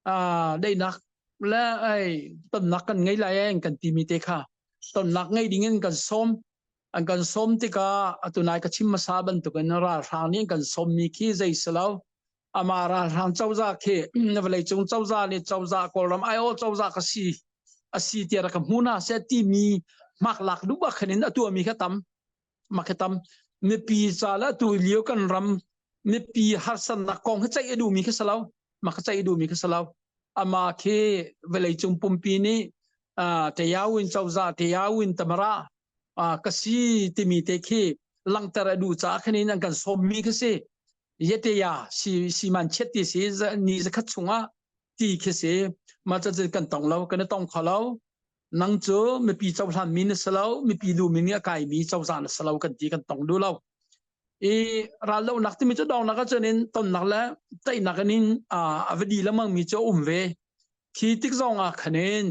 Daihnak le ai tonnak kan ngei lai en kan timi te kha tonnak ngei ding in kan sawm. An kan sawm tikah atu nai ka chim hmasa bantukin ralhrang nih an kan sawmmi khi zei si lo. Amah ralhrang cozah khi vawleicung cozah nih cozah Kawlram aiawh cozah ka si a si tiah rak ka hmu hna seh timi hmaklak duh ah khan in a tuahmi kha tam. Mah khi tam. Mipi ca le atu lio kan ram mipi harsatnak kong hi ceih a duhmi khi si lo. Mah kha ceih a duhmi khi si lo. Amah khi vawleicung pumpi nih Tayawin cozah Tayawin tamara ka si timi te khi langhter a duh caah khan in an kan sawmmi khi si. Yeteya si si man chiat ti si ni zakhat chungah ti khi si. Mah cu kan tong lo, kan i tong kho lo. Nang cu mipi cohlanmi na si lo, mipi duhmi nih a kaimi cozah na si lo kan ti kan tong duh lo. I raldohnak timi cu dongnak ahcun in tonnak le teinak in a va di lengmangmi cu a um ve. Khi tik zong ah khan in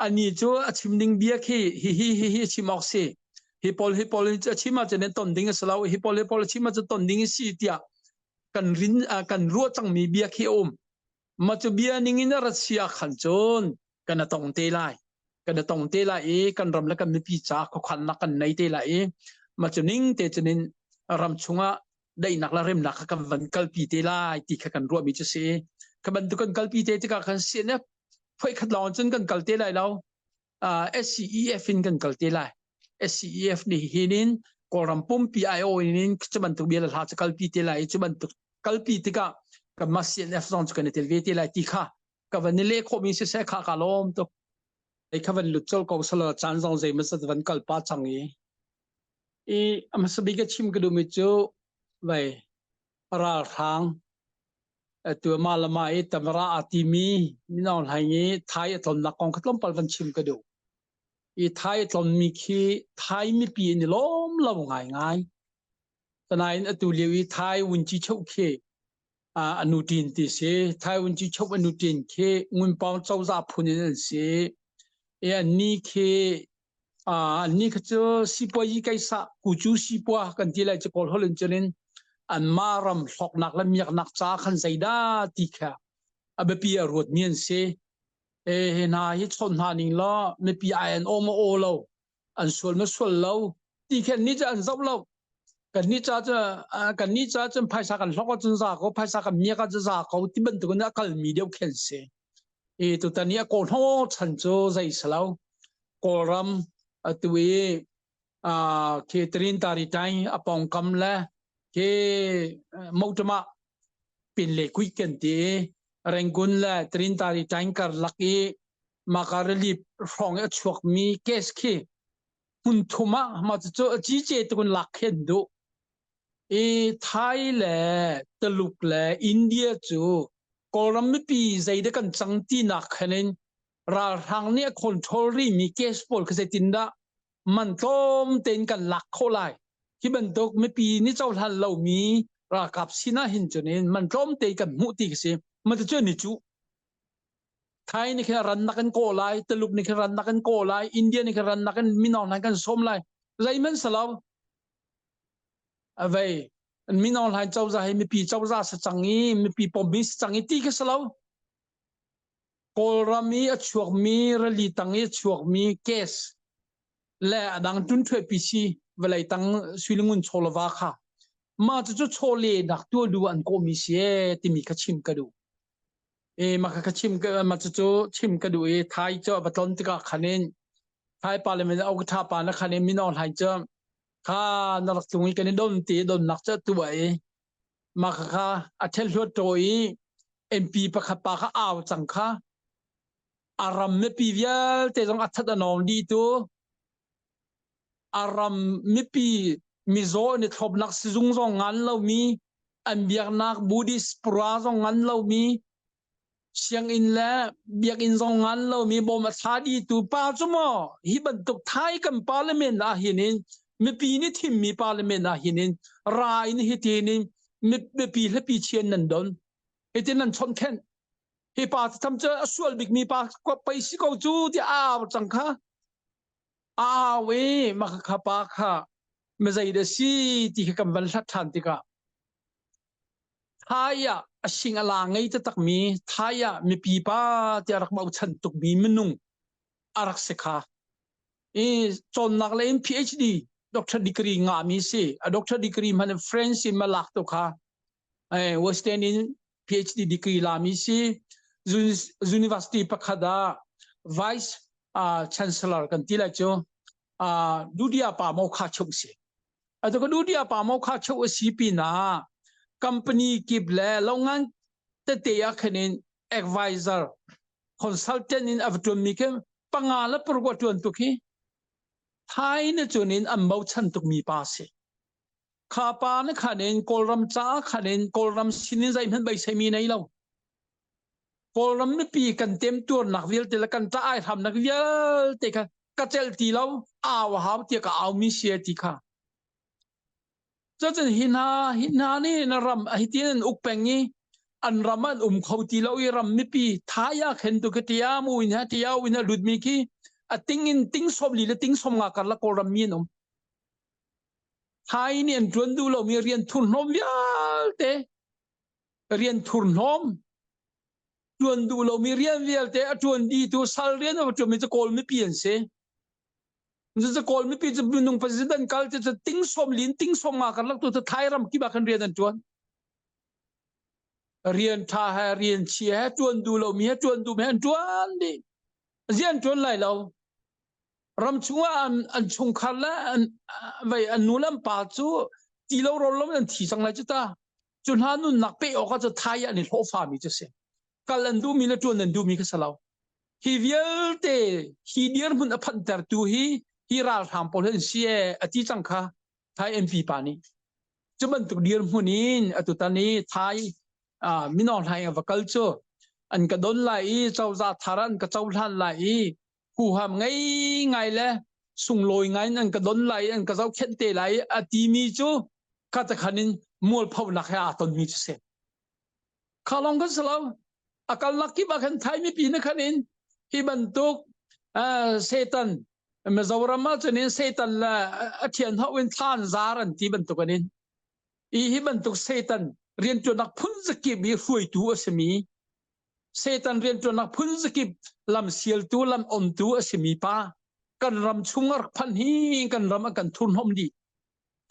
ani cu a chim ding bia khi hi hi hi hi chim awk si. Hi pawl hi pawl a chim ahcun in ton ding a si lo. Hi pawl hi pawl a chim ahcun ton ding a si tiah kan rin kan ruah cangmi bia khi a um. Mah cu bia ning in a rat si ah khan cun kan a tong te lai. Kan a tong te lai i kan ram le kan mipi ca khuakhannak kan nei te lai i mah cu ning te cun in ram chungah daihnak le remnak kha kan van kalpi te lai ti kha kan ruahmi cu si. Kha bantuk kan kalpi te tikah khan CNF phoikhat lawng cun kan kal te lai lo. SCEF in kan kal te lai. SCEF nih hin in Kawlram pumpi aiawh in cu bantuk bia le hla cu kalpi te lai i cu bantuk kalpi tikah kanmah CNF zong cu kan i tel ve te lai ti kha ka van i leh khawhmi siseh kha ka lawm tuk. Ei kha van lut colh ko selaw caan zong zeimaw zat van kal pa cang i i a hmasa bik a chim ka duhmi cu vei ralhrang atu mah le mah i tamara aa timi Min Aung Hlaing i Thai a tlonnak kong kha tlawmpal van chim ka duh. I Thai a tlonmi khi Thai mipi an i lawm lo ngaingai. Tanain atu lio i Thai Wunci Cheu khi a nu ṭin ti si. Thai Wunci Cheu a nu ṭin khi Ngunpawng cozah phun in an si. I annih khi Annih kha cu sipuazi kaisah kucu sipua kan ti lai cu Kawl holh in cun in anmah ram hlawknak le miaknak ca khan zeidah ti kha a biapi a ruatmi an si. E, hi hna hi chawn hna ning law mipi ai an aw maw aw lo, an sual maw sual lo ti khin nih cu an zoh lo. Kan nih ca cu kan nih ca cun phaisa kan hlawk ahcun za ko, phaisa kan miak ahcun za ko ti bantukin a kalmi deuh khi an si. I tutan i a kawhhnawh chan cu zei si lo. Kawlram atu i khi Trintari Taing a pawngkam le khi Motama Pinle Kuih kan ti i Rangoon le Trintari Taing karlak i maka rili hrawng i a chuakmi case khi hmun thum ah mah cucu a cice tukun lak khi an duh. I Thai le Tuluk le India cu Kawlram mipi zeidah kan cang tinak khan in ralhrang nih a control rihmi case pawl kha zeitindah man tlawm tein kan lak khawh lai. Hi bantuk mipi nih cohlan lomi ralkap sinah hin cun in man tlawm tein kan hmuh ti khi si. Mah cu ni cu Thai nih khin rannak in kaw lai, Tuluk nih khin rannak in kaw lai, India nih khin rannak in mino hna kan sawm lai. Zeihmanh si lo. A vei. Mino hlain cozah hi mipi cozah si cang i mipi pommi si cang i ti khi si lo. Kawlram i a chuakmi rili tang i a chuakmi case le a dang ṭunṭhuai si vawlei tang suilingun chawlava kha mah cucu chawlehnak tuah duh an kawhmi si ee timi kha chim ka duh. E mah kha chim ka mah cucu chim ka duh i Thai cu a va tlon tikah khan in Thai parliament a ṭha pa na khan in Min Aung Hlaing cu kha na rak tlung i kan i don ti donnak cu a tuah i mah kha a ṭhelhluat ṭaw i MP pakhat pa kha au cang kha a ram mipi vialte zong a that a nawng dih tu a ram mipi mizaw an i thlopnak sizung zong ngan lomi an biaknak Buddhist pura zong ngan lomi sianginn le biakinn zong ngan lomi bawm a thla dihtu pa cu maw hi bantuk Thai kan parliament ah hin in mipi nih thimmi parliament ah hin in ra in hitin in mipi hlapi chian nan don hitin nan chawnh khenh hi pa tham cu a sual bikmi pa pei si ko cu ti a au cang kha a au i mah kha pa kha mizei dah si ti kha kan van hlat ṭhan tikah Thai ah A sing a la ngei taktakmi Thai ah mipi pa tiah rak bochan tukmi minung a rak si kha. I cawnnak lei in PhD doctor degree ngahmi si. A doctor degree hmanh French in ma lak tu kha. Western in PhD degree lami si. University pakhat ah vice chancellor kan ti lai cu. Dudia pa mo kha chung si. Atu ka dudia pa mo kha chung a si pinah company kip le longan tete ah khan in advisor consultant in a va ṭuanmi khi panga le paruk a ṭuan tuk hi Thai na cun in an bochan tukmi pa si. Kha pa na khan in Kawlram caah khan in Kawlram sin in zeihmanh beiseimi nei lo. Kawlram mipi kan temtuarnak vialte le kan ṭah ai hramnak vialte kha ka celh ti lo au a hau tiah ka aumi si ti kha. Cucun hi hna hi hna nih na ram hitin an uk peng i an ram an um kho ti lo i ram mipi thai ah khen tu khi tia mu in ha tia in a lutmi khi a ting in ting 40 le ting 50 karlak Kawlram mi an um. Thai nih an ṭuan duh lomi rian thurhnawm vialte rian thurhnawm ṭuan duh lomi rian vialte a ṭuan dihtu sal rian a ṭuanmi cu Kawl mipi an si. Cucu Kawl mipi cu minung president kal cu ting sawm lin ting sawm nga karlak tu cu Thai ram kip ah khan rian an ṭuan. Rian ṭha he rian chia he ṭuan duh lomi he ṭuan duh he an ṭuan dih. Zian ṭuan lai lo. Ram chungah an, an chungkhar le an, vei an nu le an pa cu ti lo rawl lo an thi cang lai cu ta. Cu hna nunnak pe awk ah cu Thai ah an i hlawhfa mi cu si. Kal an duhmi le ṭuan an duhmi kha si lo. Hi vialte hi dirhmun a phanhtertu hi hi ralhrang pawl hi an si ee a ti cang kha Thai MP pa nih. Cu bantuk dirhmun in atutan i Thai Min Aung Hlaing a va kal cu an ka don lai i cozah thar an ka cohlan lai i huham ngei ngai le sunglawi ngai in an ka don lai i an ka zohkhenh te lai a timi cu kha te khan in mualphonak he aa tonmi cu si. Kha lawng kan si lo. A kalnak kip ah khan Thai mipi na khan in hi bantuk Satan Mizoram ah cun in Satan le a thian ho in thlan zar an ti bantuk an in i hi bantuk Satan riantuannak phun zakip i hruaitu a simi Satan riantuannak phun zakip lam sialtu lam omtu a simi pa kan ram chung a rak phanh hi kan ram a kan thurhnawm dih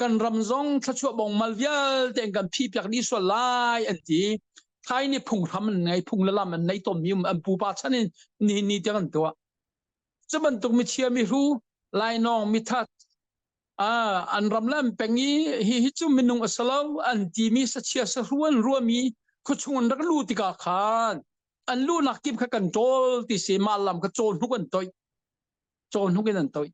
kan ram zong thluachuah bongmal vialte an kan phihpiak dih sual lai an ti. Thai nih phunghram an ngei, phung le lam an nei tawnmi um an pupa chan in nihin ni tiang an tuah. Cu bantuk michia mihru, lainawng, mithat, an ram le an peng i hi hi cu minung a si lo an timi sachia sahru an ruahmi khuachung an rak luh tikah khan an luhnak kip kha kan ṭawl ti si mah lam kha caw hnuk an toih caw hnuk in an toih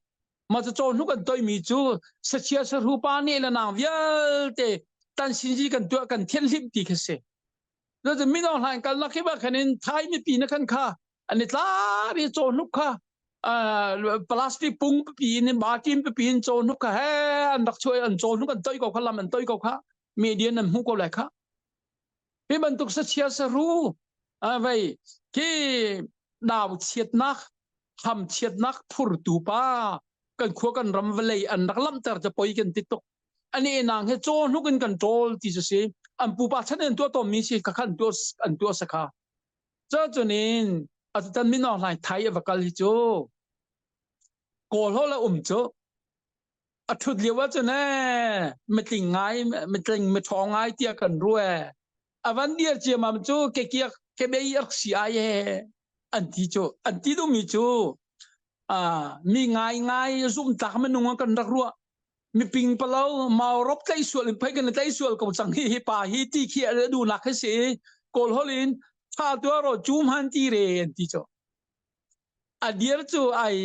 Mah cu cawhnuk an toimi cu sachia sahru pa nih le nang vialte tan sinzi kan tuah kan thianhlimh ti khi si. Cun mino hlan kalnak hi ba khan in Thai mipi na khan kha an i tlar i cawhnuk kha plastic pung pipi in batim pipi in cawhnuk kha he an rak chuai an cawhnuk an toi ko kha lam an toi ko kha media nan hmu ko lai kha. Hi bantuk sachia sahru vei khi nau chiatnak ham chiatnak phurtu pa kan khua kan ram vawlei an rak lamhter cu poi kan ti tuk ani nang he caw hnuk in kan ṭawl ti cu si an pupa chan in tuah tawnmi si kha khan tuah an tuah sakha cu cunin atutan Min Aung Hlaing Thai a va kal hi cu kawl ho la um cu a ṭhut lio ahcun ee mitling ngai mitling miṭhawng ngai tiah kan ruah a van dir ciamam cu kekiak kebei rak si ai he an ti cu an ti duhmi cu mi ngai ngai zumtlak minung ah kan rak ruah miping palo maurop tlai sual in phei kan tlai sual ko cang hi hi pa hi ti khi a duhnak hi si kawl hol in tha tua ro cum han ti re an ti cu a dir cu ai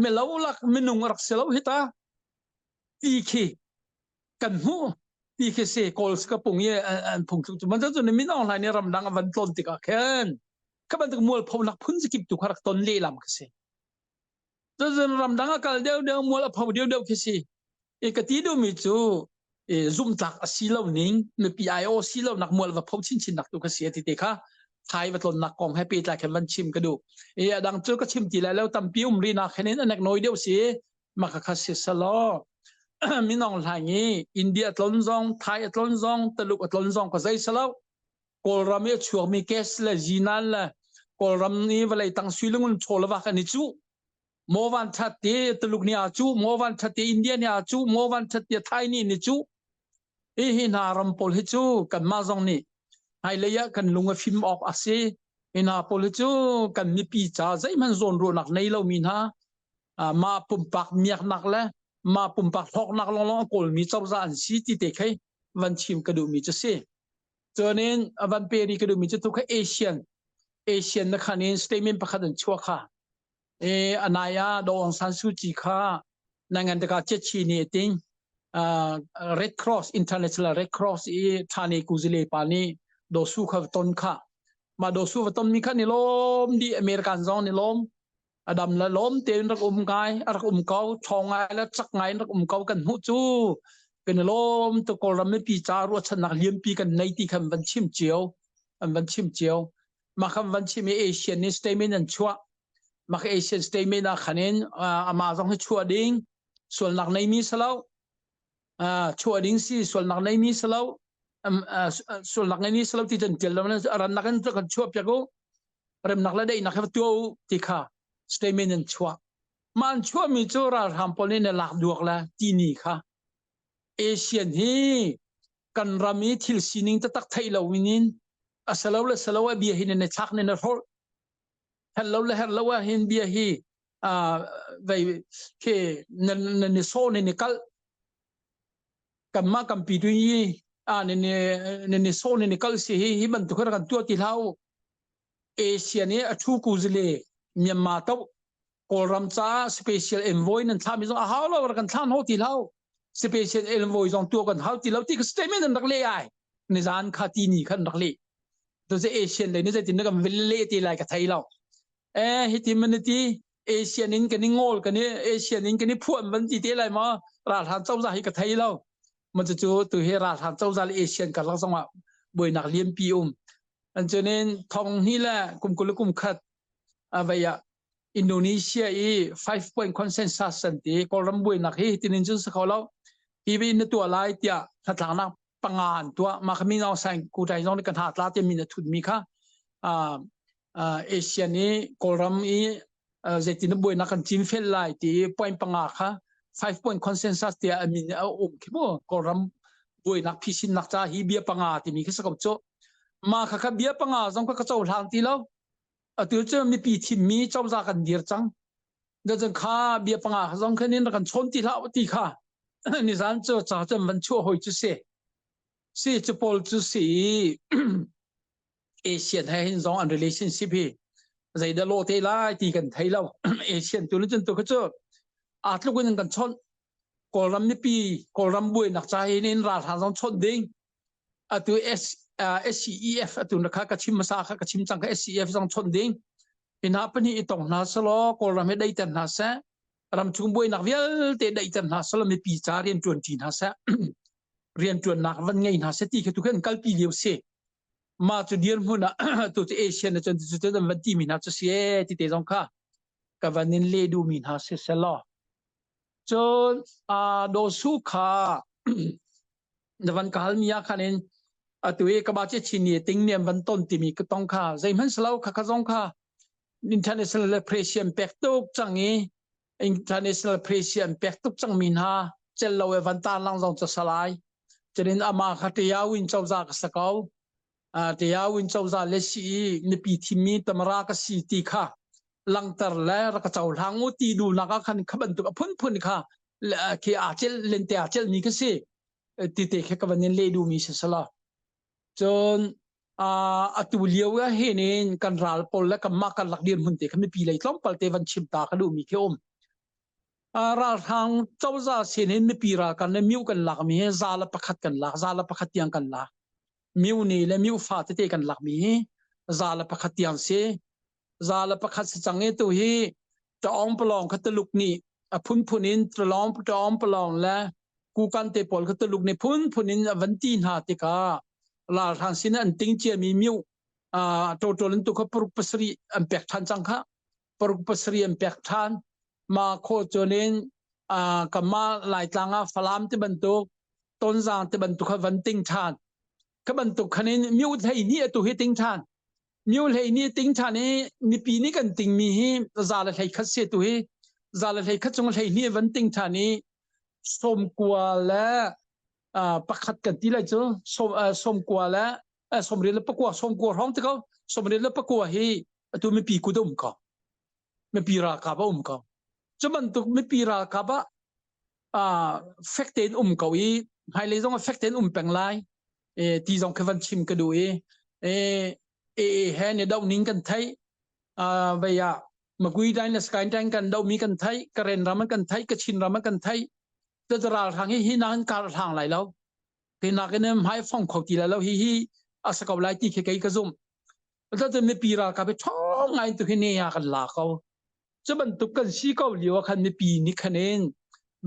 melo lak minung rak si lo hi ta ti khi kan hmuh ti khi si kawl ka pung i an phung cu man cu min aung hlaing nih ramdang a van tlawn tikah khin kha bantuk mualphonak phun zakip tu kha rak ton lehlam khi si cun ramdang a kal deuh deuh mual a pho deuh deuh khi si i ka ti duhmi cu zumhtlak a si lo ning mipi ai-aw si lo nak mual va pho chinchin nak tu kha si ti te kha Thai va tlonnak kong he pehtlai khan van chim ka duh i a dang cu ka chim ti lai lo tampi um ri nak khan in anek noi deuh si maka kha si salo Min Aung Hlaing i India tlon zong Thai a tlon zong Taluk a tlon zong ka zei salo. Kawlram i a chuakmi gas le zinan le Kawlram i vawlei tang sui le ngun chaw le vak an i cuh. Maw van that te Tuluk nih aa cuh, maw van that te India nih aa cuh, maw van that te Thai nih an i cuh. Hi hi hna ram pawl hi cu kanmah zong nih hmailei ah kan lung a fim awk a si. Hi hna pawl hi cu kan mipi ca zeihmanh zawnruahnak nei lomi hna mah pumpak miaknak le mah pumpak hlawknak lawnglawng a kawlmi cozah an si ti te khi van chim ka duhmi cu si. Cunin a van pe ri ka duhmi cu tu kha Asian Asian na khan in statement pakhat an chuah kha. E anaya Do Aung San Suu Kyi kha nangan taka chetchi ni ting Red Cross International Red Cross i thane kuzile pa nih do su kha ton kha ma do su va ton mi kha ni lom di American zong ni lom adam la lom tein rak um ngai rak um ko thong ngai la chak ngai rak um ko kan hmuh cu kan lom to kawlram mipi ca ruahchannak lianpi kan nei ti khan van chim cio an van chim cio mah khan van chim i Asian nih statement an chuah mah Asian statement ah khan in amah zong hi chuah ding sualnak neimi salo chuah ding si sualnak neimi salo sualnak neimi salo ti cun tial lo rannak in kan chuah piak u remnak le daihnak he tuah u ti kha statement an chuah mah an chuahmi cu ralhrang pawl nih na lak duak le tini kha Asian hi kan ram i thil sining taktak theih lo in a salo le salo a bia hi na thlak ne na hrolh her lo le her lo ah hin bia hi vei khi na na ni so ni ni kal kanmah kampi tu hi a ni ni ni ni so ni ni kal si hi hi bantuk kan tua ti hlau Asia nih a thu ku zile Myanmar to Kawlram ca special envoy nan thla mi zong a hau lo kan thlan ho ti hlau special envoy zong tua kan hau ti lo ti ka statement an rak le ai nizan kha ti ni khan rak le to se Asian le ni zeitin na kan vil le ti lai ka thei lo eh hi ti man ti Asian in kan i ngol kan i Asian in kan i phuan van ti te lai ma ralhran cozah hi ka thei lo ma cu cu tu hi ralhran cozah le Asian karlak zong ah buainak lianpi um an cunin thong hni le kum kul kum khat avei ah Indonesia i five point consensus an ti Kawlram buainak hi tinin cun si kho lo hi bi na tuah lai tiah hnatlaknak panga an tuah mah kha min Aung Hlaing Kutai zong nih kan ha tla ti min a thut mi kha ASEAN i Kawlram i zeitin na buainak kan cinfel lai ti point panga kha five point consensus tiah a min a um khi mu Kawlram buainak phisinnak ca hi bia panga timi khi sa ko cu mah kha kha bia panga zong kha ka cohlang ti lo atu cu mipi thimmi cozah kan dir cang cun kha bia panga zong khan in kan chawn ti hlah ti kha nizan cu ca cun van chuah hoi cu si si cu pawl cu si Asian he hin zong an relationship hi zeidah law te lai ti kan thei lo Asian tu cun tu kha cu aa tluk in kan chawnh Kawlram mipi Kawlram buainak ca hin in ralhrang zong chawnh ding atu S SCEF atu na kha ka chim hmasa kha ka chim cang kha SCEF zong chawnh ding hina pahnih i tong hna selaw Kawlram hi daiter hna seh ramchung buainak vialte daiter hna selaw mipi ca rian ṭuan ṭi hna seh rian ṭuannak van ngei hna seh ti kha tu khan kalpi lio si mah cu dirhmun ah tu cu Asian na cun cu cu van ti mi hna cu si e ti te zong kha ka van in le duh mi hna si selaw cun a do su kha na van ka hal mi ah khan in atu i ka ba che chin ni ting niam van ton timi ka tong kha zeihmanh silo kha kha zong kha international pressure pek tuk cang i international pressure pek tuk cang mi hna cel lo e van ta lang zong cha salai cunin ama kha tiawin cozah ka sa ko tiawin cozah le si i mipi thimmi tamara ka si ti kha langter le rak ka cohlang u ti duhnak ah khan kha bantuk a phunphun kha khi aa cel lente aa celmi kha si ti te kha ka van in leh duhmi si sala cun atu lio ah hin in kan ral pawl le kanmah kan lak dirhmun te kha mipi lei tlawmpal te van chim ta ka duhmi khi um ralhrang cozah sin hin mipi ral kan le miu kan lak mi hi za le pakhat kan lak za le pakhat tiang kan lak miu ni le miu fa tete kan lak mi hi za le pakhat tiang si za le pakhat si cang i tu hi Taung Palawng kha Tuluk nih a phunphun in Talawng Taung Palawng le Kukan te pawl kha Tuluk nih phunphun in a van ti hna tikah ralhrang sin an ting ciami miu total in tu kha paruk pasarih an pek ṭhan cang kha paruk pasarih an pek ṭhan ma kho cunin kanmah Laitlang ah Falam ti bantuk Tonzang ti bantuk kha van ting ṭhan. Kha bantuk khan in myu hlei ni atu hi ting than. Myu hlei ni ting than i mipi nih kan tingmi hi za le hlei khat se tu hi za le hlei khat cung hlei ni van ting than i 90 le pakhat kan ti lai cu 90 le 94 90 hrawng ti ko 94 hi atu mipi kut um ko mipi ralkap a um ko cu bantuk mipi ralkap ah fek tein um ko i hmailei zong ah fek tein um peng lai ti zong khi van chim ka duh i AA he ni doh ning kan theih vei ah Magui Dain le Sky Dain kan doh mi kan theih Karen ram kan theih Kachin ram kan theih cu ralhrang hi hi nakin kar hlang lai lo hi nakin hmai fong kho ti lai lo hi hi a sa ko lai ti khi kei ka zumh cu mipi ralkap hi ṭhawng ngai tu hi ne ah kan la ko cu bantuk kan si ko lio ah khan mipi nih khan in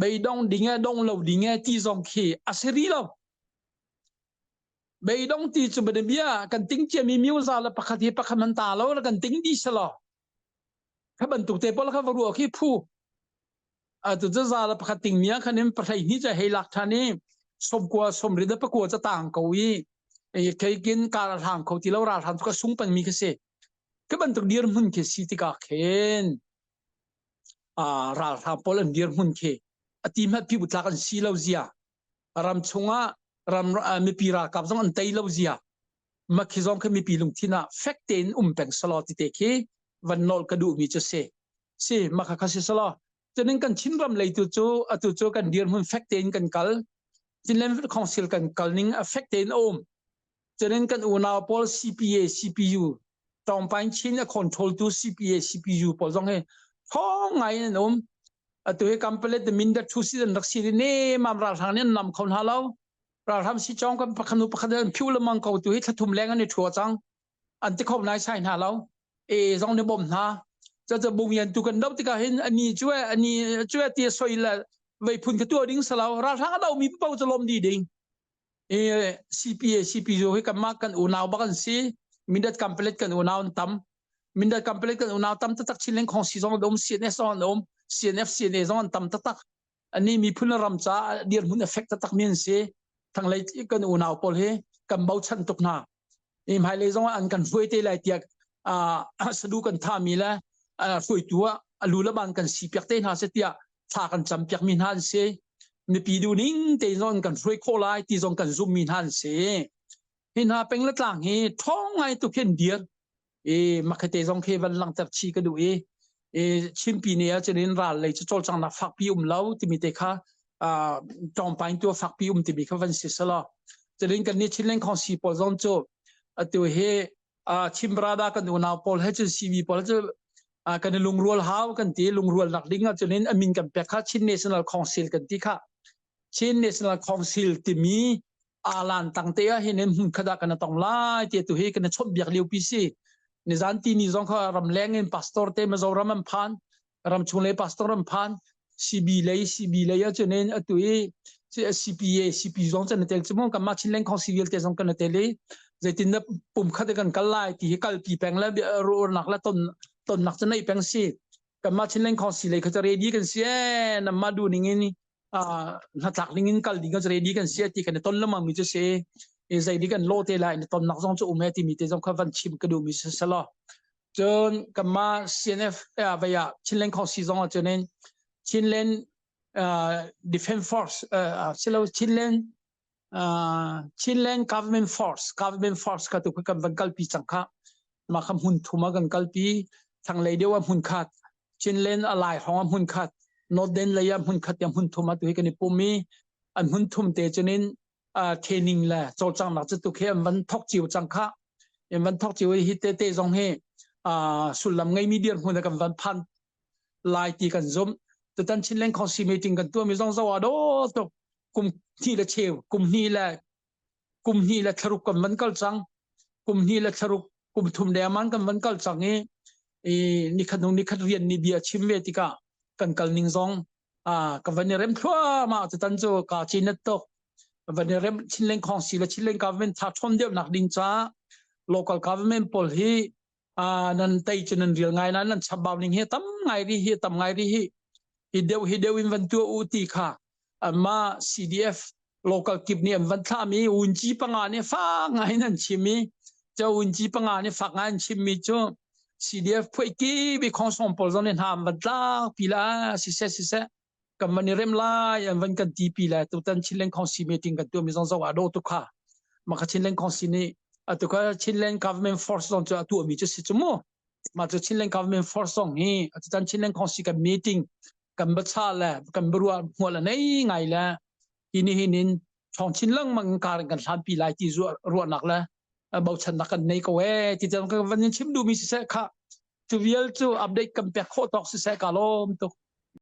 beidong ding e dong lo ding e ti zong khi a si ri lo beidong ti cu bia kan ting cia mi miuza le pakhat hi pakhat man ta lo kan ting di selo kha bantuk te pawl kha va ruah khi phu atu cu za le pakhat ting mi ah khan in pahlei ni ca hei lak than i 90 79 ca tang ko i keikin kar hlang kho ti lo ral hram ka sung peng mi khi si ka bantuk dirhmun khi si tikah khin ralhrang pawl an dirhmun khi ati hmat pi tlak an si lo zia ram chungah ram mipi ralkap zong an tei lo zia makhi zong khi mipi lungthin ah fek tein um peng selaw ti te khi van nawl ka duh mi cu si si makha kha si selaw cunin kan Chinram lei tu cu atu cu kan dirhmun fek tein kan kal Chinland Council kan kal ning a fek tein a um cunin kan unau pawl CPA CPU Tawngpain Chin a control tu CPA CPU pawl zong hi thong ngai in an um atu hi kampalet mindat thu si an rak si ne mam ralhrang nih an nam kho hna lo ralhram si chong kan pakhat nu pakhat an phiu lemang ko tu hi thlathum leng an i thua cang an ti kho nai sai hna lo e zong ni bom hna cha cha bung yan tu kan do tikah hin ani chu ani chu ti soi la vei phun ka tu ding salo ralhrang a do mi pau chalom di ding e CPA CPO hi kan ma kan unau bak an si mindat kampalet kan unau an tam mindat kampalet kan unau tam tatak chinleng khong si zong an um CNS zong an um CNF CNA zong an tam tatak ani miphun ram ca dirhmun effect taktak mi an si thanglei kan unau pawl hi kan bochan tuk hna i hmailei zong ah an kan hruai te lai tiah sadu kan tha mi le hruaitu ah alu le ban kan si piak te hna se tiah thla kan cam piak mi hna an si mipi duh ning te zong kan hruai khawh lai ti zong kan zum mi hna an si hi hna peng le tlang hi ṭhawng ngai tuk hin dir i makhate zong khi van langhter chi ka duh i i Chinpi ne ah cun in ral lei cu cawlcanghnak fakpi um lo timi te kha ṭawngpaing tu fakpi um timi kha van si selaw cutin kan nih Chinland Council pawl zong cu atu hi Chin Brada kan unau pawl he cun CV pawl cu kan i lungrual hau kan ti lungrual nak ding ah cun in amin kan pek kha Chin National Council kan ti kha Chin National Council timi alan tangte ah hin hmun khat ah kan tong lai ti tu hi kan chawnh biak lio pi si nizan ti ni zong kha ramleng in pastor te Mizoram an phan ramchung le pastor an phan CB lei CB lei ah cun in atu i CPA CP zong chan tel chu kan ma Chinland Council vialte zong kan tel i zeitin na pum khat kan kal lai ti hi kal pi peng la ro nak la ton ton nak chan nei peng si kan ma Chinland Council lei kha ready kan si e nam ma du ning in hnatlak ding in kal ding kan ready kan si ti kan ton lamang mi chu si i zei di kan lo te lai ton nak zong chu um he timi te zong kha van chim ka duh mi si selo cun kanma CNF vaya Chinland Council zong ah cun in Chinland Defense Force silo Chinland Chinland Government Force Government Force kha tu kan van kalpi cang kha mah kha hmun thum ah kan kalpi thlanglei deuh ah hmun khat Chinland a lai hrawng ah hmun khat Northern lei ah hmun khat tiang hmun thum ah tu hi kan i pum i an hmun thum te cunin training le cawlcanghnak cu tu khi an van thok cio cang kha an van thok cio hi te te zong hi sullam ngeimi dirhmun ah kan van phan lai ti kan zumh tutan Chinland Council meeting kan tuahmi zong zo ah dawh tuk kum hnih le cheu kum hnih le kum hnih le thlaruk kan van kal cang kum hnih le thlaruk kum thum le aman kan van kal cang i i nikhat hnu nikhat rian ni bia chim ve tikah kan kal ning zong a ka van i rem thluahmah tutan cu ka chin tuk van i rem Chinland Council le Chinland government tha ṭhawn deuh nak ding caah local government pawl hi nan tei cu nan rial ngai na nan chambau ning hi tam ngai ri hi tam ngai ri hi hi deuh hi deuh in van tua u ti kha amma CDF Local kip nih an van thlahmi unci panga nih fak ngai in an chim i cu unci panga nih fak ngai an chimmi cu CDF phuai ki bi khong song pawl zong nih hna an van tlak pi la siseh siseh kan van i rem lai an van kan ti pi lai. Tutan Chinland Council meeting kan tuahmi zong zoh ah dawh tuk kha mah kha Chinland Council nih atu kha Chinland Government Force zong cu a tuahmi cu si cu mu. Mah cu Chinland Government Force zong hi atutan Chinland Council kan meeting kan bacha le kan biaruah hmual a nei ngai le hi ni hin in ṭhawng chin lengmang in kar in kan hlanpi lai ti ruahnak le bochannak kan nei ko ee ti cang kan van in chim duhmi siseh kha cu vial cu update kan pek khawh tawk siseh ka lawm tuk.